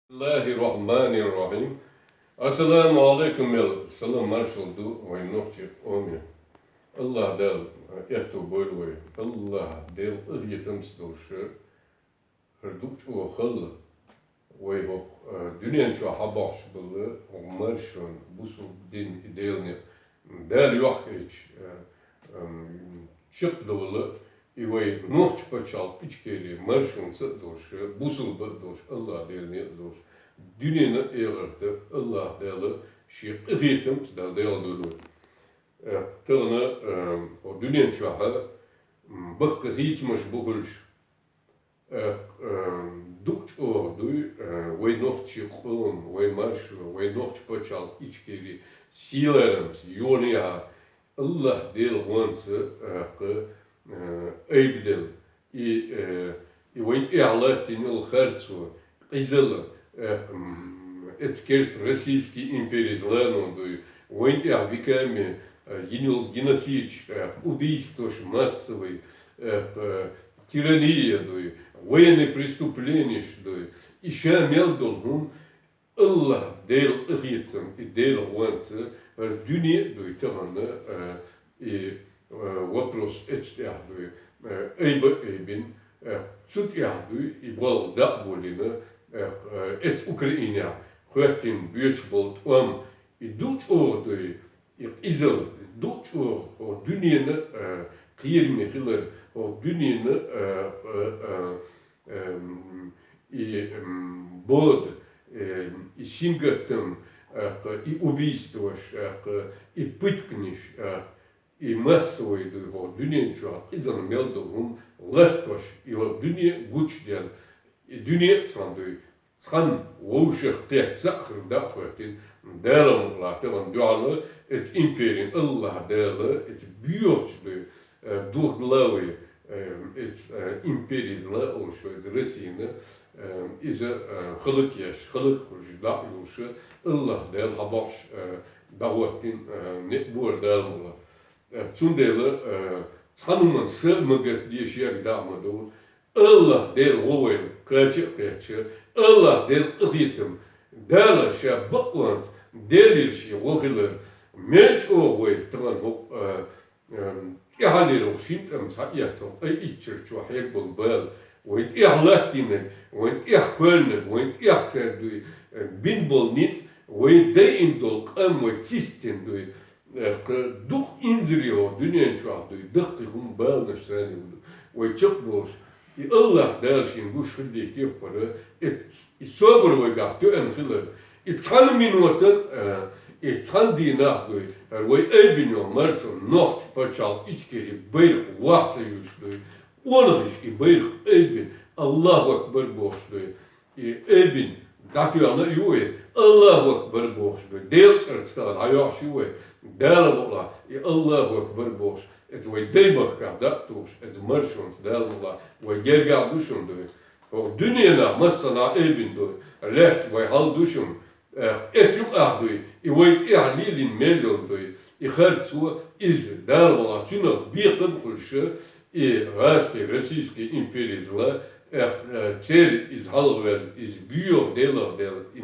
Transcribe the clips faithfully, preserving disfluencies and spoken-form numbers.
بسم الله الرحمن الرحيم. Ассаламу алейкум, мел салам маршал ду вай нохчий къоме. Аллах Дала аьттув бойла вай. Аллах Дала къахетамца долаш, хӀара дукха чӀоагӀа хала вай хӀокху, а, дуьнен чохь хьабохкуш болу хӀокху маршонан, бусулба дин и Делан некъ Дала йохкуьйтуш, а, ам, чекхдовла и вай нохчийн пачхьалкх Ичкери маршонца а долуш, бусулба а долуш, Аллах Делан некъ а долуш, дуьненан а, эхартан а Аллах Дала шен къахетамца Дала дегӀ лойла вай. Э, тахана, э, хӀокху дуьнен чохь, м, баккхий хийцамаш бу хуьлуш, э, э, дукха чӀогӀа дуй, э, вай нохчийн къам, вай маршо, вай нохчийн пачхьалкх Ичкери сийлаллица, йонехьа, Аллах Делан гӀонца, э, кху, э, айбаделла. И, э, и вайн тӀехь латтийна йолу харцо, къизалла, э, м, эцу керста российский империяза лано дуй, вайн тӀехь веками, э, йина йолу геноцидаш, э, убийстваш массовый, э, э, тирания дуй, военный преступленеш дуй, и ша мел долу хӀума Аллах Делан къахетам, и Делан гӀонца, хӀара дуьне а дуй тахана, э, и, э, вопрос эцу тӀехь дуй, э, айба а айбина, э, цу тӀехь дуй, и болх дӀа а болийна, э, э, эцу Украинехь хӀоьттина боьдуш болу тӀом, и ду чӀогӀа дуй, и къизалла, ду чӀогӀа хӀокху дуьненан, э, кхераме хилар, хӀокху дуьненан, э, э, э, эм, и, эм, бода, эм, и сингаттам, э, и убийстваш, э, и пытканаш, э, и массовый дуй хӀокху дуьнен чохь къизалла мел долу хӀума латтош, и хӀокху дуьне гучуделла, и дуьне а цхьаьна дуй, цхьаьна вовшах кхетта цхьаъ хилла дӀа а хӀоьттина, Дала мукъ лахь тахана дуьхьал эцу империн Аллах Дала эцу боьхачу дуй, э, двухглавый, э, эцу, э, империяза лаьа олуш вай эцу Россина, э, иза, э, хӀаллакъеш, хӀаллакъ хуьлуш дӀа а луш, Аллах Дала хьабоккхуш, э, дӀахӀоттийна, э, некъ бора Дала мукъ лахь. Э, цундела, э, цхьана хӀуманна са а ма гатде, шега дӀа а ма довла. Аллах Дела гӀо вайна кхача а кхетча, Аллах Дела къахетам, Дала ша бакъонца Делера шен гӀо хилар, мел чӀогӀа вай тахана хӀокху, а, а, тӀаьхьалера хӀокху шина тӀамца схьаэцна, ай иччар чохь хьегна болу бала, вайн тӀехь латтийнарг, вайн тӀехь кхоьллинарг, вайн тӀехь цаьрга дуй, а, бина болу ницкъ, вай дайина долу къам вай цистина дуй. Э, кху дукха инзаре хӀокху дуьнен чохь дуй, даккхий хӀума баланаш санна ю. Вай чекхболуш, и Аллах Дала шена гуш хир дийти пара, и, и собар вайгахь тоьъна хилар, и цхьана минотан, э, и цхьана дийнахь дуй, хӀара вай айбина йолу маршо, нохчийн пачхьалкх Ичкери байракх вахь ца юьллуш дуй, къонахаша и байракх айбина, Аллаху акбар бохуш дуй. И айбина дӀатоьхна а ю вай, Аллаху акбар бохуш ду. Делан цӀарца тахана хьайоьхуш ю вай. Дала мукъ лахь, и Аллаху акбар бохуш, эца вай даймахкахь дӀа а тухуш, эца маршонца Дала мукъ лахь, вай гергахь ду шуна дуй. ХӀокху дуьненахь массанхьа айбина дуй, лаьцна вай хьал ду шуна. Э, эца юкъахь дуй, и вай тӀехь лелийна мел йолу дуй, и харцо, иза, Дала мукъ лахь, цуьнах бекхам а хуьлуш, и гӀазкхийн российский империяза лаьа, э, э, церан иза хьалхаваьлла, иза боьха делахь а делла, и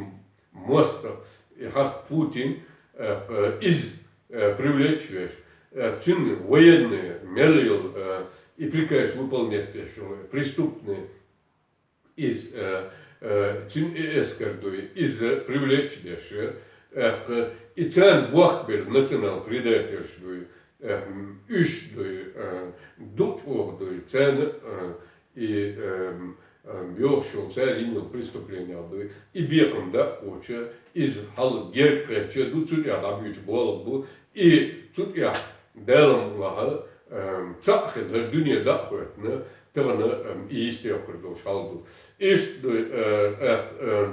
мостагӀа, и хьакха Путин, э, э, иза, э, привлечь веш, э, цуьнан военные мел йолу, э, и приказ выполнять деш йолу, преступный, иза, э, э, цуьнан и эскар дуй, иза привлечь деш, э, э, и царна бохк бер национал-предательш дуй, э, уьш дуй, э, ду чӀогӀа дуй, царна, э, и, э, э, йохуш йолу цара йина йолу преступлениех дуй, и бекхам дӀа а кхочуш, иза хьал герга кхетча ду, цу тӀехь дӀабуьйцуш болх бу, и цу тӀехь Дала мукъ лахь, эм, цхьаъ хилла, хӀара дуьне дӀа а хӀоьттина, тахана, эм, и йисте йоккхур долуш хьал ду. Иштта ду, э, э, э,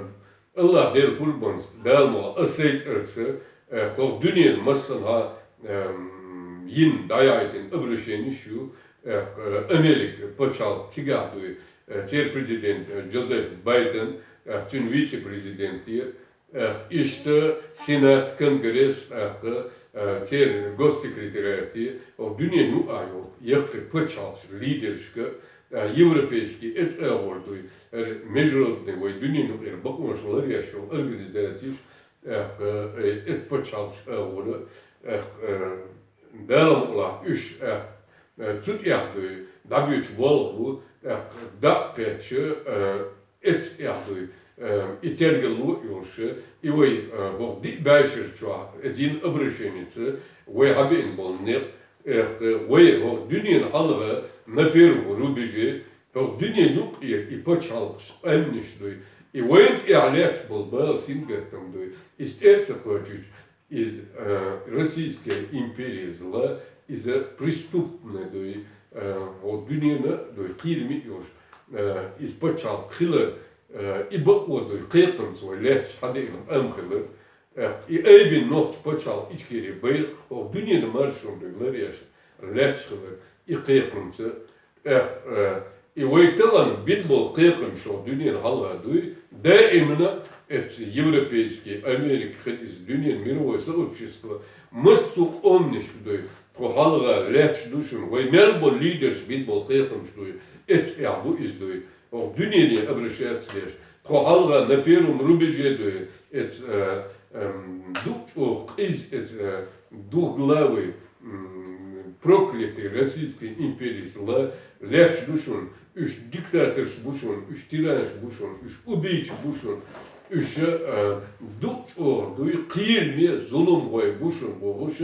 Аллах Делан пурбанца, Дала мукъ лахь, аса сайн цӀарца, э, хӀокху дуьненан массанхьа, эм, йина дӀаяхьийтина обращенеш ю, э, э, Америка пачхьалкх цигахь дуй, э, церан президент, э, Джозеф Байден, э, цуьнан вице-президенте, Э, иштта Сенат, Конгресс, э, э, церан госсекретариате, о, дуьненан юкъахь йолу яккхий пачхьалкхаш лидершка, э, европейский, эцу агӀор дуй, э, международный, вай дуьненан юкъера бакъонаш ларъеш йолу организацеш, э, э, эцу пачхьалкхаш агӀора, э, э, Дала мукъалахь уьш, э, э, цу тӀехь дуй, дӀабоьдуш болх бу, э, дӀа а кхетча, э, эцу тӀехь дуй, э, и тергалло а йолуш, и вай, э, хӀокху диъ бӀешар чохь, эцу йина обращеница, вай хьабеана болу некъ, э, вай хӀокху дуьненан хьалха на первом рубеже, хӀокху дуьненан юкъера и пачхьалкхаш, къаьмнаш дуй, и вайна тӀехь лаьтташ болу бала, сингаттам дуй, иза тӀе а ца кхочуьйтуш, иза, э, Российская империя зла, иза преступная дуй, э, хӀокху дуьненан дуй, кхераме а йолуш, э, иза пачхьалкх хилар, э, и бакъо дуй, кхайкхамца вай лаьтташ хьадеана къам хилар, э, и айбина нохчийн пачхьалкх Ичкери байракх хӀокху дуьненан маршонна дуй ларъеш лаьтташ хилар, и кхайкхамца, э, э, и вай тахана бина болу кхайкхамаш хӀокху дуьненан хьалха дуй, даимана эцу европейский, Америка хила иза, дуьненан мировой сообщество, массо а къоманаш дуй, тхо хьалха лаьтташ ду шуна, вай мел болу лидерш бина болу кхайкхамаш дуй, эцу тӀехь бу иза дуй, хӀокху дуьнене обращаться деш. Тхо хьалха на первом рубеже дуй, эцу, э, эм, дукха чӀогӀа къиза эцу, э, двухглавый, м, проклятый Российской империи зла лаьтташ ду шуна, уьш диктаторш бу шуна, уьш тиранаш бу шуна, уьш убийцаш бу шуна, уьш, э, дукха чӀогӀа дуй, кхераме зуламхой бу шуна бохуш,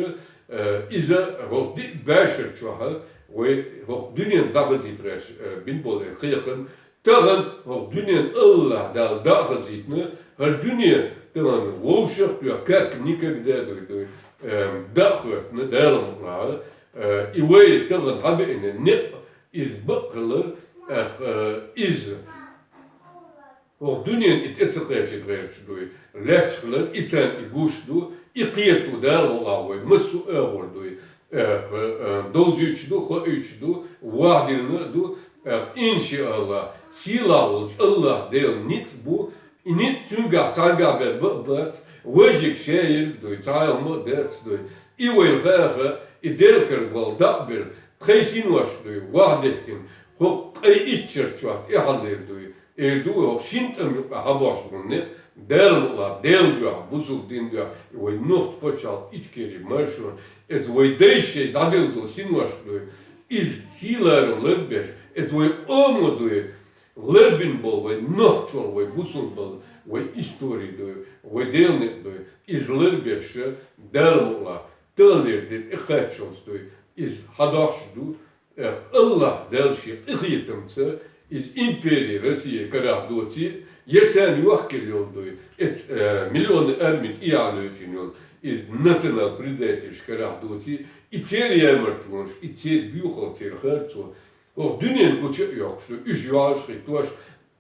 э, иза хӀокху диъ бӀешар чохь вай хӀокху дуьненна дӀахазийта гӀерташ, э, бина болу кхайкхам, тахана хӀокху дуьненна Аллахь Дала дӀа а хазийтина, хӀара дуьне тахана вовшах а тоьхна, как никогда дуй, дуй, э, дӀа а хӀоьттина, Дала мукъалахь, э, и вай тахана хьабеана некъ, иза бакъ хилар, э, э, иза хӀокху дуьненна и тӀе ца кхечийта гӀерташ дуй, лаьтташ хилар, и царна и гуш ду, и кхета ду Дала мукъалахь вай массо а агӀор дуй, э, э, э, довзуьйтуш ду, хоуьйтуш ду, вахдина а ду, э, иншаАллахь, сийлахь волчу Аллахь Делан ницкъ бу, и ницкъ цуьнгахь цхьаьнгахь бер бакъ бац, важиг шаерг дуй, цхьа а хӀума а дац дуй, и вайна хаьа, и делкар болу дакъбер, тхайн синош дуй, вахдехкина, хӀокху ткъе итт шар чохь тӀехьаллера дуй, эр ду вай, хӀокху шина тӀам юкъа хьабош болу некъ, Дала мукъалахь, Делан дуьхьа, бусулба дин дуьхьа, и вай нохчийн пачхьалкх Ичкери маршонна, эца вай дайша шайн дӀаделла долу синош дуй, иза сийлара ларбеш, эца вай къомо дуй, ларбина болу вай нохчалла, вай бусулбалла, вай истори дуй, вай Делан некъ дуй, иза ларбеш, Дала мукъалахь, таханлера де тӀекхаччалц дуй, иза хьадохьуш ду, Э, Аллахь Дала шен къинхетамца иза импери Россия карахь доций, я царна йохкаелла йолу дуй, эц, э, миллионы арми тӀехьа лоьжина йолу, иза национал-предательш карахь доций, и церан ямартлонаш, и церан боьхалла, церан харцо, хӀокху дуьненна гуча а йоккхуш ду, уьш йоӀаш хӀиттош,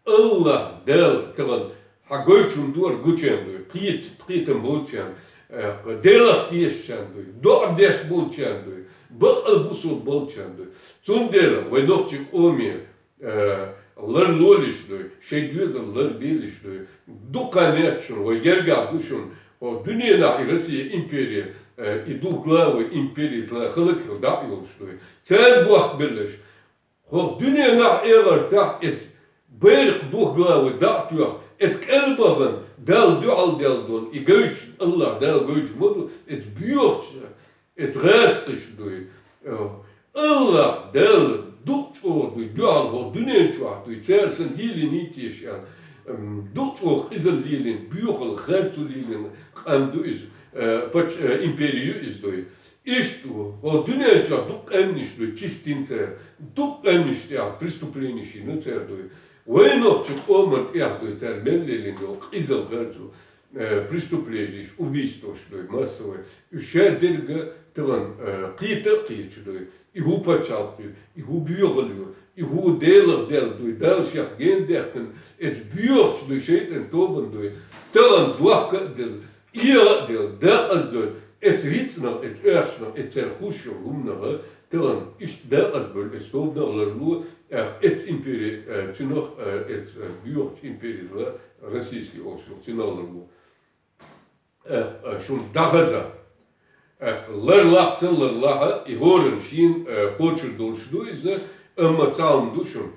Аллахь Дала тахана хьан гойтуш хӀума дора гучарна дуй, кхечу кхетам болчарна, э, Делах тешачарна дуй, доӀа деш болчарна дуй, бакъал бусулба болчарна дуй. Цундела вай нохчийн къоме, э, ларлолуьйтуш дуй, шайн доьзал ларбелуьйтуш дуй. Дукха метташна вай гергахь ду шуна, хӀокху дуьненахь и Россия империя, э, и двухглавая империя зла хала хила дӀа а йолуш дуй. Церан бохк беллаш, хӀокху дуьненахь эгӀартахь эца байракх двухглавый дӀа а тоьхна, эца кӀел бахана, Далла дуьхьал делла долу, и гойтуш, Аллахь Дала гойтуш ма ду, эца боьхачу, эца гӀазкхаша дуй. Аллахь Дала дукха чӀогӀа дуй, дуьхьал хӀокху дуьнен чохь дуй, церан сан лелийний теша аьлла, м, дукха чӀогӀа къизалла лелийна, боьхалла, харцо лелийна къам ду иза, э, пач-, э, импери ю иза дуй. Иштта ву, хӀокху дуьнен чохь дукха къаьмнаш дуй, чистина цара, дукха къаьмнаш тӀехь преступленеш йина цара дуй. Вай нохчийн къоман тӀехь дуй, цара мел лелийна йолу къизалла харцо, э, преступленеш, убийстваш дуй, массовый. Уьш шадерг тахана, э, кхета а кхеташ дуй. И хӀун пачхьалкх ю, и хӀун боьхалла ю, и хӀун Делах делла дуй, Дала шех гена даьккхина, эца боьхачу дуй, шайтӀан тобанна дуй. Тахана дохка а делла, эгӀа а делла, декъаза долу, эца рицкъанах, эца оьхушнах, эца церан кхуьссуш йолу хӀуманах, тахана иштта декъаза болу эца тобанах ларло, э, эца импери, э, цуьнах, э, эца, э, боьхачу импери зла, российский олуш йолу, цуьнах ларло. Э, э, шуна дӀахаза. Э, ларлахь, ца ларлахь, и хӀоранна шена, э, кхочур долуш ду иза, Амма цхьа хӀама ду шуна,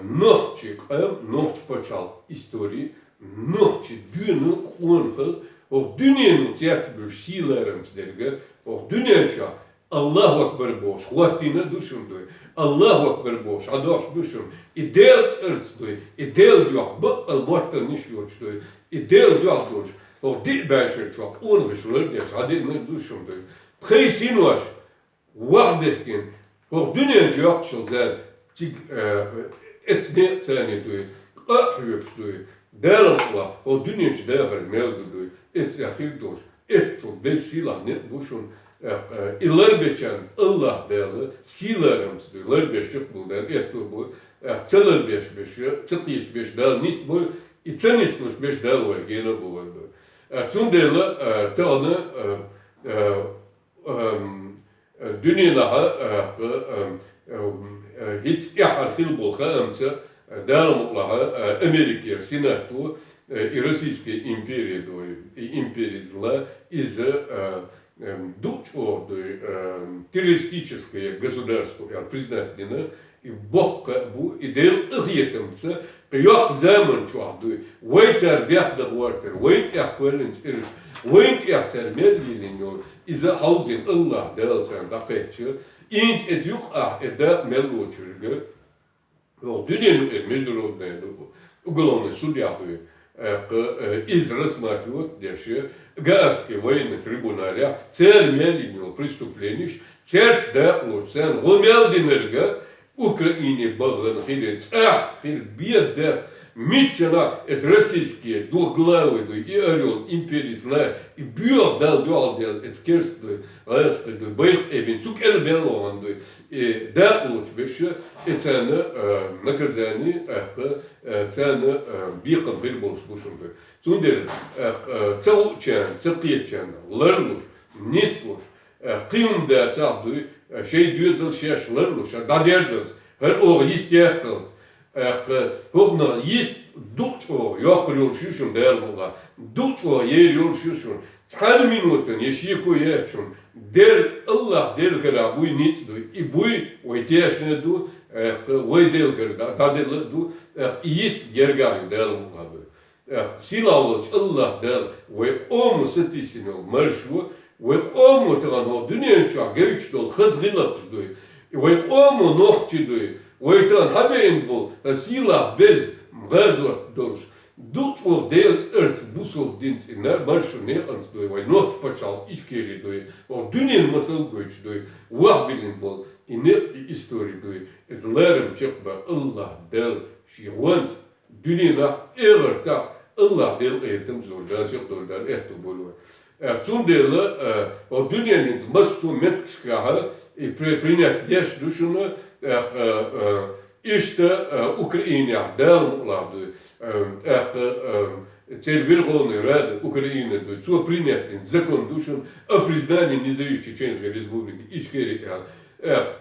нохчий къам, нохчий пачхьалкх истори, нохчий дуьненна къонахий, хӀокху дуьнено цецбуьллуш сий-ларамца дерг, хӀокху дуьнен чохь Аллаху акбар бохуш хӀоттийна а ду шуна дуй, Аллаху акбар бохуш хьадохьуш ду шуна, и Делан цӀарца дуй, и Делан дуьхьа баккъал моттаргӀанаш йоцуш дуй, и Делан дуьхьа долуш, хӀокху диъ бӀешар чохь къонахий лардеш хьадеана а ду шуна дуй. Тхайн синош ваха дехкина, хӀокху дуьнен чу йоккхушал зада, цига, э, эцна а царна дуй, къа а хьоьгуш дуй, Дала мукъалахь, хӀокху дуьнен чу дахар мел ду дуй, эцна хир долуш, эццул беза сийлахь некъ бу шуна, э, э, и ларбечарна Аллахь Дала сий-ларамца дуй, ларбеш чекхбуьллу Дала аьтто бу, э, ца ларбеш берш, ца кхеташ берш Дала нисбойла, и ца нислуш берш Дала вай гена а бу вай дуй. Э, цундела, э, тахана, э, э, эм, э, дуьненахь, э, э, э, э, хӀинца тӀаьххьара хилла болу хаамца, э, Дала мукъалахь, э, Америкера Сенато, э, и Российская империя дуй, и империя зла, иза, э, эм, ду чӀогӀа дуй, э, террористическое государство аьлла признать дина, и боккха а бу, и Делан къинхетамца, кхин йоккха заман чохь дуй, вай цара бехдан гӀортар, вайн тӀехь кхоьллинчу ираш, вайн тӀехь цара мел лелийна йолу, иза хьовзийна Аллахь Дала царна дӀакхаьчча, инца эца юкъахь, э, дакъа мел лоцург, хӀокху дуьненан юкъера международный уголовный судья дуй, э, кху, э, иза рассматривать деш, Гаагский военный трибуналехь, цара мел йина йолу преступлениш, цаьрца дакъа лоцуш, царна гӀо мел динарг, Украине бахана хилла, цӀахь хилла, бен дац, миччанахь эца российские двухглавые дуй, и орел империи зла, и боьха Далла дуьхьал дела эца керста дуй, гӀазкхи дуй, байракх эбина, цу кӀел мел вахана дуй, и дакъа лоцуш берш, и царна, э, наказание, тӀаккха, э, царна, э, бекхам хир болуш бу шуна дуй. Цундела, э, э, ца хуучарна, ца кхетачарна ларлуш, нислуш, э, кхин хӀума дацахь дуй, э, шайн доьзал шаьш ларлуш, дӀадерзалц, хӀара оха йист яьккхалц, э, хӀокхунах йист ду чӀогӀа йоккхур йолуш ю шуна Дала мукъалахь, ду чӀогӀа ер йолуш ю шуна, цхьана минотана я шеко яц шуна, Дела, Аллахь Делан карахь буй ницкъ дуй, и буй вай тешна ду, э, вай Делан кара дӀа-, дӀаделла а ду, э, и йист гергахь ю Дала мукъалахь дуй. Э, сийлахь волчу Аллахь Дала вай къомо сатийсина йолу маршо, вай къомо тахана хӀокху дуьнен чохь гевча долу хаза гӀиллакхаш дуй, вай къомо нохчий дуй, вай тахана хьабеана болу, э, сийлахь беза гӀазот долуш, ду чӀогӀа Делан цӀарца бусалба динца и на-, маршо некъанца дуй, вай нохчийн пачхьалкх Ичкери дуй, хӀокху дуьненан масал гойтуш дуй, вахбиллина болу и некъ, и истори дуй, иза ларам чекхбан Аллахь Дала шен гӀонца дуьненахь, эхартахь Аллахь Делан къинхетам долуш Дала, чекхдолуш Дала аьтто бойла вай. Э, цундела, э, хӀокху дуьненан хӀинца массо а меттигашкахь и при-, принять деш ду шуна, э, э, э, иштта, э, Украинехь Дала мукъалахь дуй, э, тӀаккха, э, церан Верховная Рада Украины дуй, цо принять дина закон ду шуна о признании независимости Чеченской Республики Ичкерии аьлла. Э,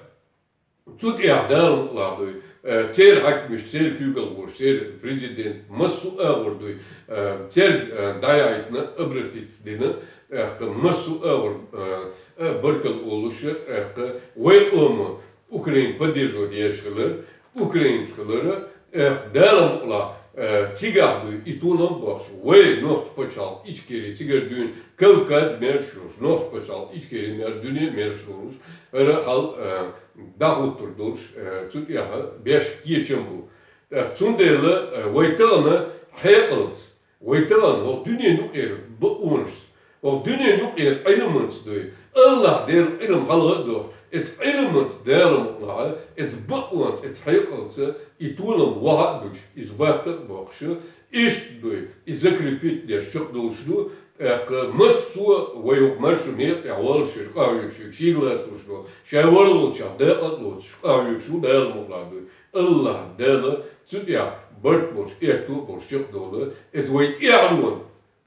Цу тӀехь Дала мукъалахь дуй, э, церан хьаькамаш, церан куьйгалхоша, церан президент, массо а агӀор дуй, э, церга, э, дӀаяхьийтина, обратиться дина, тӀаккха массо а агӀор, э, э, баркалла олуш, тӀаккха вай къомо Украина поддерживать еш хилар, украинец хилар, тӀаккха Дала мукъалахь, э, цигахь дуй, и толам бохуш, вай нохчийн пачхьалкх Ичкери цигара дуьйна Кавказ мер шуьйш, нохчийн пачхьалкх Ичкери мер, дуьне мер шуьйш, хӀара хьал, э, дӀахӀуттур долуш, э, цу тӀехь беш кечам бу. Э, цундела, э, вай тахана хьекъалца, вай тахана хӀокху дуьненан юкъера бакъонашца, хӀокху дуьненан юкъера Ӏилманца дуй, Аллахь Делан Ӏилма хьалха а дохуш, эцу Ӏилманца Дала мукъалахь, эцу бакъонца, эцу хьекъалца и толам ваха а дуьтуш, иза баккха а бохуш, иштта дуй, и закрепить деш чекхдолуш ду, тӀаккха массо а вай хӀокху маршо некъа тӀехь воллушерг, къахьоьгуш верг, шийга лацалуш долу, ша вара волчохь дакъа а лоцуш, къахьоьгуш ву Дала мукъалахь дуй. Аллахь Дала цу тӀехь барт болуш, аьтто а болуш чекхдолу, эцу вай тӀаьхьалонна,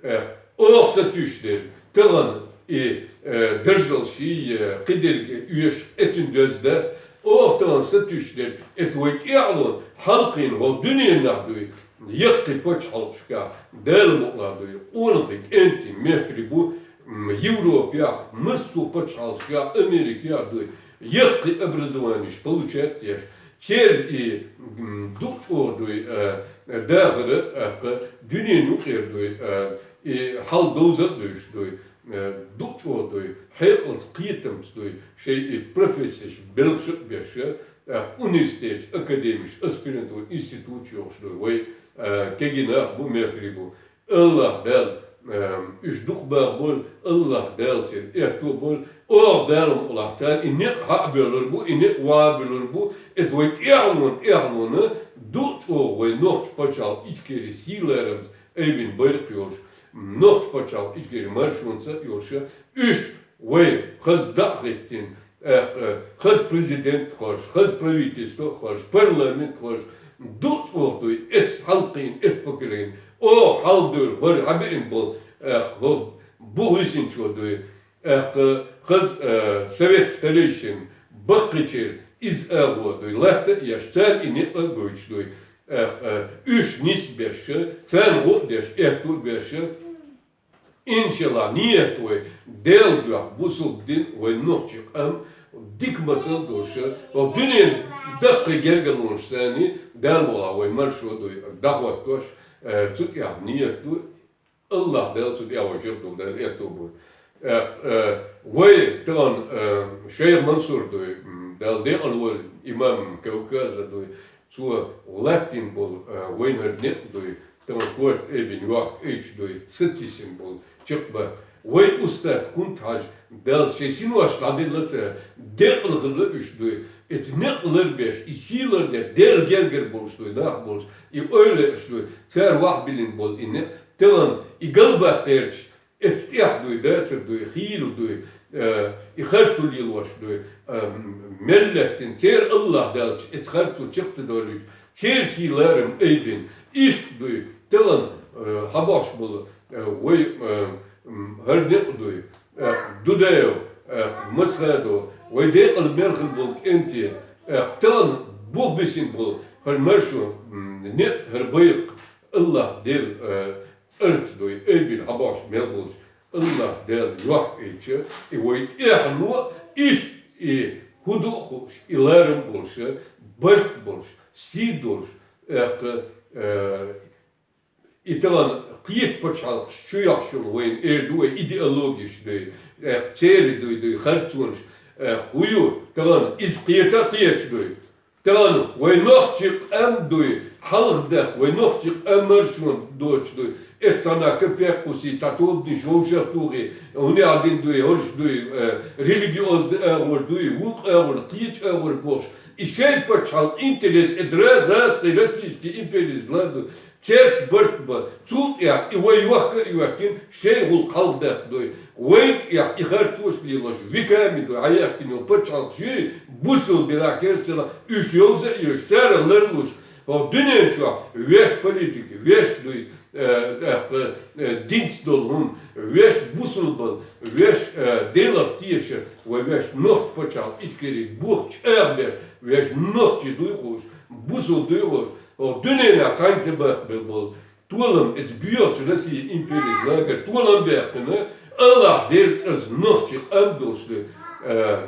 тӀаккха оха сатуьйсуш дерг, тахана и, э, даржалший, э, кхидерг оьшуш эцна доьзна дац, оха тахана сатуьйсуш дерг, эцу вай тӀаьхьалонна хьалхийна хӀокху дуьненахь дуй, яккхий пачхьалкхашкахь Дала мукъалахь дуй, къонахий, кӀентий, мехкарий бу, м, Европехь, массо а пачхьалкхашкахь, Америкехь дуй, яккхий образованиш получать деш, Церан и, м, дукха чӀогӀа дуй, э, дахар, э, кхы дуьненан юкъера дуй, э, и хьал довза а дуй уьш дуй, э, дукха чӀогӀа дуй, хьекъалца, кхетамца дуй, шоай и профессеш белхаш а беш, э, университеташ, академеш, аспирантура, институташ йохуш дуй, вай, э, кегий нах бу, мехкарий бу. АллахӀ Дала, эм, уьш дукха баха болу, АллахӀ Дала церан аьтто болу, оха Дала мукъалахь царна и некъ хьа а боьллур бу, и некъ ваха а буьллур бу, иза вай тӀаьхьалонна, тӀаьхьалонна, дукха чӀогӀа вай нохчийн пачхьалкх Ичкери сий-ларамца айбина байракх йолуш, нохчийн пачхьалкх Ичкери маршонца а йолуш, уьш вай хаза дӀа а хӀиттина, тӀаккха хаза президент а ховш, хаза правительство а ховш, парламент а ховш, дукха чӀогӀа дуй, эцца хьалкхийна, эцца поколени. Оха хьалха дуй, хӀара хьабеана болу, тӀаккха хӀокху бух висинчо дуй, тӀаккха хаза, э, совет старейшин баккхийчеран иза агӀо дуй, латта а еш, царна и некъ а гойтуш дуй, тӀаккха уьш нисбеш, царна гӀо а деш, аьтто а беш, иншаллахӀ, нийят вай, Делан дуьхьа бусалба дин, вай нохчийн къам дика масал а долуш, хӀокху дуьненан даккхий гергарлонаш санна, Дала мукъалахь вай маршо дуй, дӀахӀоттош, э, цу тӀехь нийят ду, АллахӀ Дала цу тӀехь вай чекхдолу Дала аьтто бу. Э, э, вай тахана, э, шайх Мансур дуй, м, Дала декъала войла, имам Кавказа дуй, цо латтийна болу, э, вайна хӀара некъ дуй, тахана корта айбина йохка айча дуй, сацийсина болу чекхбаккха. Вай устаз Кунта-Хьаьжа, Дала шайн синош дӀаделла цара, декъала хилла уьш дуй, эцца некъ ларбеш, и сий лардеш, Делан гергара болуш дуй, нах болуш, и ойла еш дуй, цара вахбиллина болу и некъ, тахана и галбаккха гӀерташ, эцца тӀехь дуй, дацар дуй, хийла дуй, э, и харцо лелош дуй, э, мел лаьттина, церан АллахӀ Далча эцца харцо чекх ца долуьйтуш, церан сий-ларам айбина, иштта дуй, тахана, э, хьабохуш болу, э, вай, э, м, хӀара некъ дуй, э, Дудаев, э, Масхадов, вай декъала мел хилла болу кӀентий, э, тахана бух бисина болу хӀара маршо, м, некъ, хӀара байракх АллахӀ Дела, э, цӀарца дуй, айбина хьабохуш мел болчу АллахӀ Дала йохка айча, и вай тӀехьало, иштта и хӀун ду а хууш, и ларам а болуш, барт а болуш, сий а долуш, тӀаккха, э, и тахана кхечу пачхьалкхаш чу йохуш йолу вайна эр ду вай идеологеш дуй, тӀаккха церан дуй, дуй, харцонаш, э, хӀун ю, тахана иза кхета а кхеташ дуй. Тахана вай нохчийн къам дуй, хьалха даккха, вай нохчийн къам маршонна доцуш дуй. Эцца цхьана капек кхуссий, цхьа тобанаш вовшах а тухий, хӀунда аьлла дина дуй, хӀорш дуй, э, религиозный агӀор дуй, вукху агӀор, кхечу агӀор бохуш. И шайн пачхьалкхан интерес, эцца раз, раз, тхайн российский империяза ла ду. Церца барт бан, цул тӀаьхьа и вай йохка а йоьхкина, шайн гӀуллакх хьалха даккха дуй. Вайн тӀехь и харцонаш лелош, веками дуй, хьаяьхкина йолу пачхьалкхаш юй, бусалба белахь, керсталла, уьш йовза а йовзуш, цара ларлуш, хӀокху дуьнен чохь вешан политик, вешан дуй, э, тӀаккха, э, динца долу хӀума, вешан бусалбанна, вешан, э, Делах тешар, вай вешан нохчийн пачхьалкх Ичкери бухча агӀбеш, вешан нохчий дуй хууш, бусалба дуй хууш, хӀокху дуьненахь цхьаьнга ца баккхабелла болу толам, эцца боьхачу Россия империяза лагара толам баьккхина, АллахӀ Делан цӀарца нохчийн къам долуш ду, э,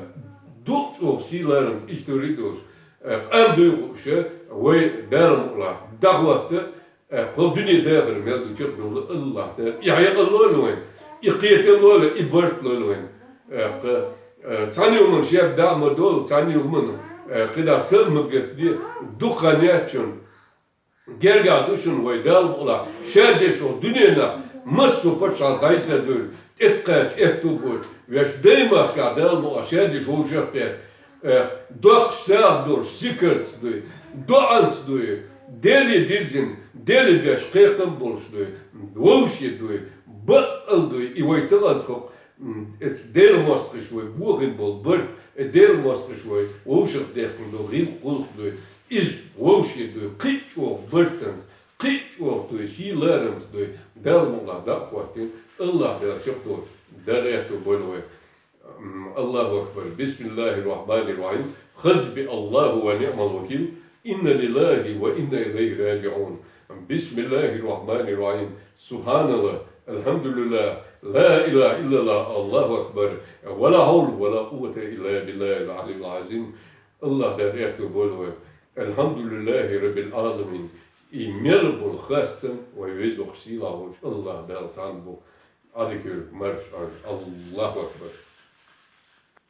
дукха чӀогӀа сий-ларамца истори долуш, э, къам дуй хууш, вай Дала мукъалахь дӀахӀотта, э, кху дуьне дахар мел ду чекхдовла АллахӀ Дала. И хьекъал лойла вайн, и кхетам лойла, и барт лойла вайн. Э, кху, э, цхьана хӀуманна шек дӀа а ма долу, цхьана хӀуманна, э, кхидӀа са а ма гатде, дукха хан яц шуна. Гергахь ду шуна вай Дала мукъалахь, ша дешо дуьненахь массо а пачхьалкх дӀасадевлла, тӀекхача аьтту боцуш, вешан даймахкахь Дала мукъалахь ша деш вовшах а тӀе, э, доккхуш сагӀа долуш, зикарца дуй, доӀанца дуй, Деле дирзина, Деле беш кхайкхам болуш дуй, вовшийн дуй, бакъал дуй, и вай тахана тхо М, эцца Делан мостагӀаша вай бохийна болу барт, э, Делан мостагӀаша вай вовшах дехкина долу гӀиллакх, гӀуллакх дуй. Иза вовшийн дуй, кхин а чӀогӀа бартанца, кхин а чӀогӀа дуй, сий-ларамца дуй, Дала мукъалахь дӀа а хӀоттийна, АллахӀ Дала чекхдолуш, Дала аьтто бойла вай. М, Аллаху акбар. Бисмиллахир-рахманир-рахим. Хасби Аллаху ва ниъмал вакил. Инна лиллахи ва инна илайхи раджиун. Бисмиллахир-рахманир-рахим. Субханаллах, алхамдулиллах, ла илаха иллаллах, Аллаху акбар, ва ла хьавла ва ла къуввата илла биллахил алиyyил азим. АллахӀ Дала аьтто бойла вай. Эльхьамдулиллахьи Раббиль Ӏаламин. И мел бола хастам вай Веза-Воккха-Сийлахь волча АллахӀ Далла цхьанна бу. Ӏадика йойла, марша Ӏойла. АллахӀу акбар.